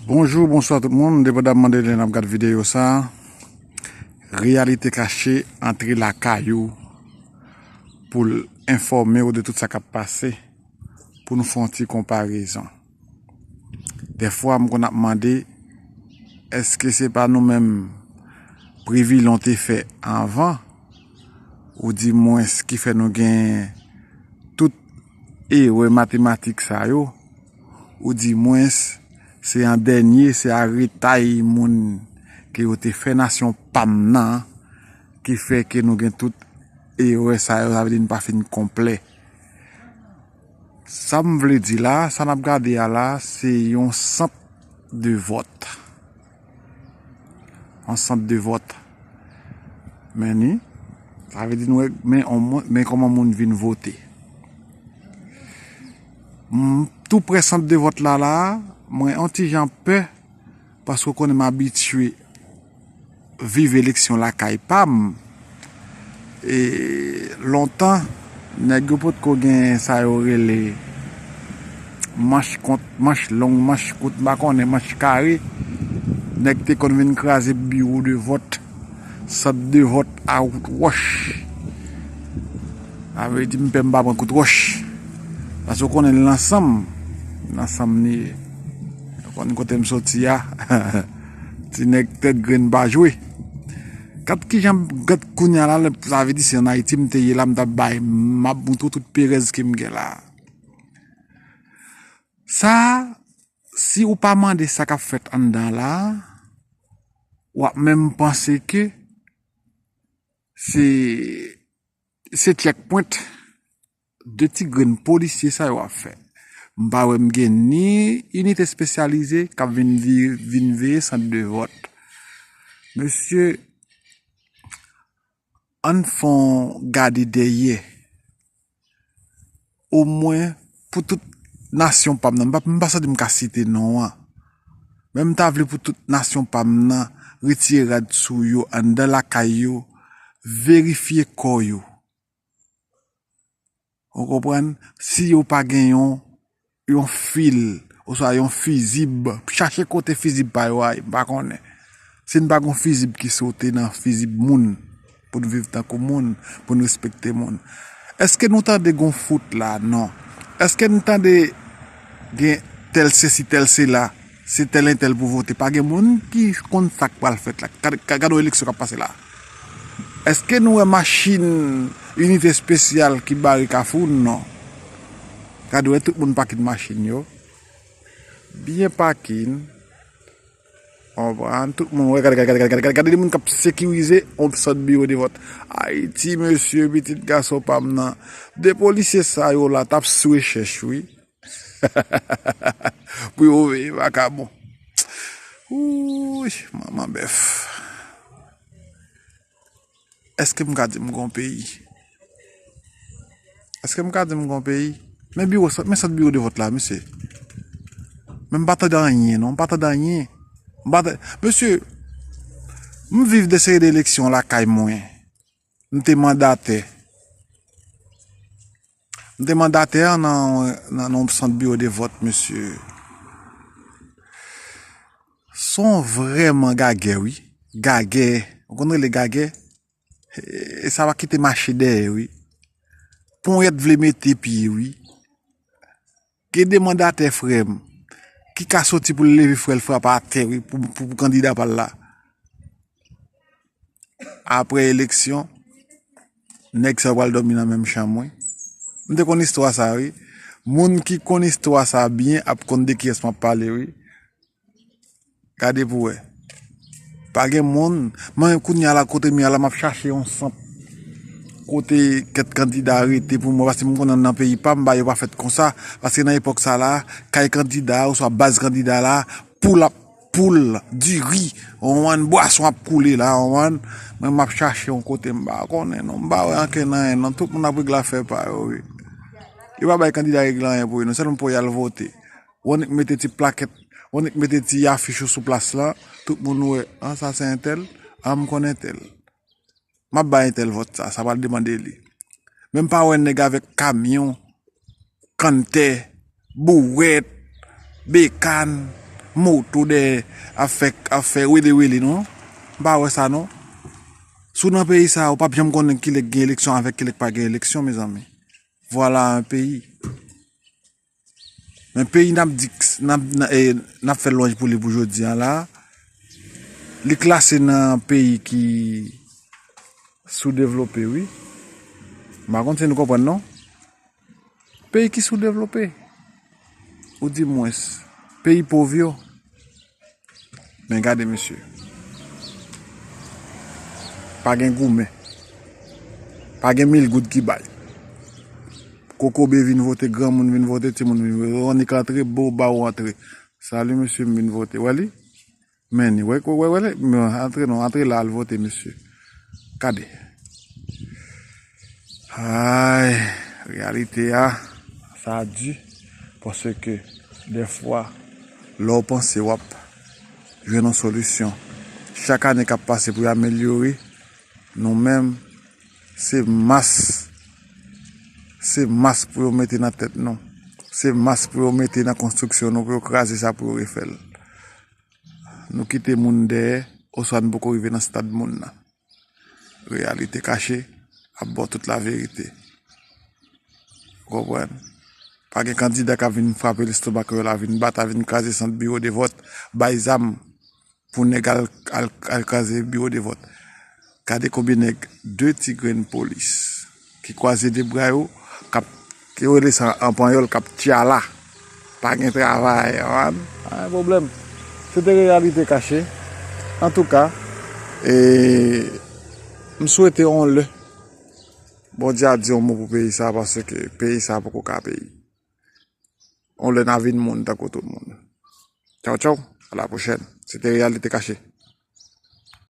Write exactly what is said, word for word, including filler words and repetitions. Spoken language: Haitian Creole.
Bonjou, bonswa tout moun, depandamman de lè n ap gad videyo sa, Reyalite Kache antre lakay ou pou l enfòme w de tout sa k ap pase, pou nou fè yon ti konparezon. Dèfwa, m konn ap mande, èske se pa nou menm Previlon te fè anvan, ou di mwens ki fè nou gen tout erè matematik sa yo, ou di mwens se an dènye, se a retay moun ke yo te fè nasyon pa m nan, ki fè ke nou gen tout erè sa yo, sa vle di n pa fin konplè. Sa m vle di la, sa n ap gade a la, se yon sant de vòt. Yon sant de vòt. Men ni, sa vle di nou wè, men, men kòman moun vin vote. M, tou prè sant de vòt la, la, mwen yon ti jan pè, paske w konnen m abitye viv eleksyon lakay pa m. E, lontan, nèg yo potko gen sa yo rele manch kont, manch long, manch kout, m pa konnen, manch kare. Nèg te konn vin kraze biwo de vòt, sant de vòt a kout wòch. Sa vle di m pè m pa pran kout wòch. Paske w konnen l nan san m. Nan san m li ye. Ou konnen kote m soti a. Ti nèg tèt grenn pa jwe. Gad kijan, gad kounye a la, sa vle di se an Ayiti m te ye la, m t ap bay, m ap moutre w tout perèz ke m gen la. Sa, si ou pa mande sa k ap fèt anndan la, w ap menm panse ke se, se checkpoint de ti grenn polisye sa yo ap fè. M pa wè m gen ni inite espesyalize k ap vin vi-, vin veye sant de vòt. Mesye, ann fè yon gade dèyè. Omwen pou tout nasyon pa m nan, m pa, m pa santi m ka site non an. Men m ta vle pou tout nasyon pa m nan retire rad sou yo anndan lakay yo, verifye kò yo. Ou konprann? Si yo pa gen yon, yon fil, oswa yon fizib, chache kote fizib pa yo a ye, m pa konnen. Si n pa gen yon fizib ki sote nan fizib moun, pou n viv tankou moun, pou n respekte moun. Èske nou tande gen yon fout la? Non. Èske n tande gen tèl sesi, tèl sela, se tèl entèl pou vote? Pa gen moun ki konn sa k pral fèt la. Gad, gad, gad yon eleksyon k ap pase la. Èske nou wè machin inite espesyal ki bare kafou? Non. Gad wè tout moun pakin machin yo. Byen pakin. Konprann, tout moun wè, gade, gade, gade, gade, gade, gade de moun k ap sekirize yon sant biwo de vòt. Ayiti, mesye, pitit gason pa m nan. De polisye sa yo la t ap sou rechèch, wi. Pou yo veye vakabon. Wouy, manman bèf. Èske m ka di m gon peyi? Èske m ka di m gon peyi? Men biwo, men sant biwo de vòt la, mesye. Men m pa tande anyen, non, m pa tande anyen. M pa tande, mesye, m viv de seri de eleksyon lakay mwen. M te mandatè. M te mandatè nan, nan, nan yon sant biwo de vòt, mesye. Son vrèman gagè, wi. Gagè. Ou konn rele gagè? E sa pa kite mache dèyè, wi. Ponyèt vle mete pye, wi. Gen de mandatè, frè m, ki ka soti pou l leve frè l frape atè, wi, pou, pou, pou kandida pa l la. Apre eleksyon, nèg sa yo pral dòmi nan menm chanm, wi. M te konn istwa sa, wi. Moun ki konn istwa sa byen ap konn de kiyès m ap pale, wi. Gade pou wè. Pa gen moun. Mwen, kounye a la, kote m ye a la, m ap chache yon sant kote kèk kandida rete pou mwen, paske m konnen nan peyi pa m, bagay yo pa fèt konsa. Paske nan epòk sa la, kay kandida a, oswa baz kandida la, poul ap, poul, diri, ou konprann, bwason ap koule la, ou konprann. Mwen, m ap chache yon kote, m pa konnen, non, m pa wè ankenn anyen, non, tout moun ap regle afè pa yo, wi. Yo pa bay kandida regle anyen pou yo, non, sèlman pou y al vote. Ou annik mete ti plakèt, ou annik mete ti afich ou sou plas la, tout moun wè, an, sa se entèl, an, m konn entèl. M ap bay entèl vòt sa, sa pral depann de li. Men m pa wè nèg avèk kamyon, kanntè, bouwèt, bekàn, moto dèyè ap fè, ap fè wele wele non. M pa wè sa non. Si w nan peyi sa, ou p ap janm konnen kilè k gen eleksyon avèk kilè k pa gen eleksyon, mezanmi. Vwala yon peyi. Men peyi n ap di, n ap, n ap, e, n ap fè lwanj pou li pou jodi a la, li klase nan peyi ki soudevlope, wi. M pa konn si nou konprann non. Peyi ki soudevlope. Ou di mwens, peyi pòv yo. Men gade mesye. Pa gen goumen. Pa gen mil goud ki bay. Kokobe vin vote, granmoun vin vote, timoun vin vote. Ou annik antre, bo ba ou antre. Salut mesye, m vin vote. Wè li? Men ni, wè, wè, wè, wè, men antre non, antre la al vote, mesye. Gade. Ay, reyalite a, sa di, paske dèfwa, lè w panse w ap jwenn yon solisyon, chak ane k ap pase pou y amelyore, nou menm, se mas, se mas pou yo mete nan tèt nou. Se mas pou yo mete nan konstriksyon nou, pou yo kraze sa, pou yo refè l. Nou kite moun dèyè, oswa nou poko rive nan stad moun nan. Reyalite kache ap ba w tout laverite. Ou konprann? Pa gen kandida k ap vin frape lestomak yo la, vin bat, a vin kraze sant biwo de vòt, bay zam pou nèg al, al, al kraze biwo de vòt. Gade konbyen nèg, de ti grenn polis ki kwaze de bra yo, k ap, ki yo rele sa an panyòl, k ap tchala. Pa gen travay, man. Pa gen pwoblèm. Se te reyalite kache. Antouka, e, m swete yon lè Bondye a di yon mo pou peyi sa, paske peyi sa poko ka peyi. Yon lè n a vin moun tankou tout moun. Tchaw, tchaw. A la pwochèn. Se te reyalite kache.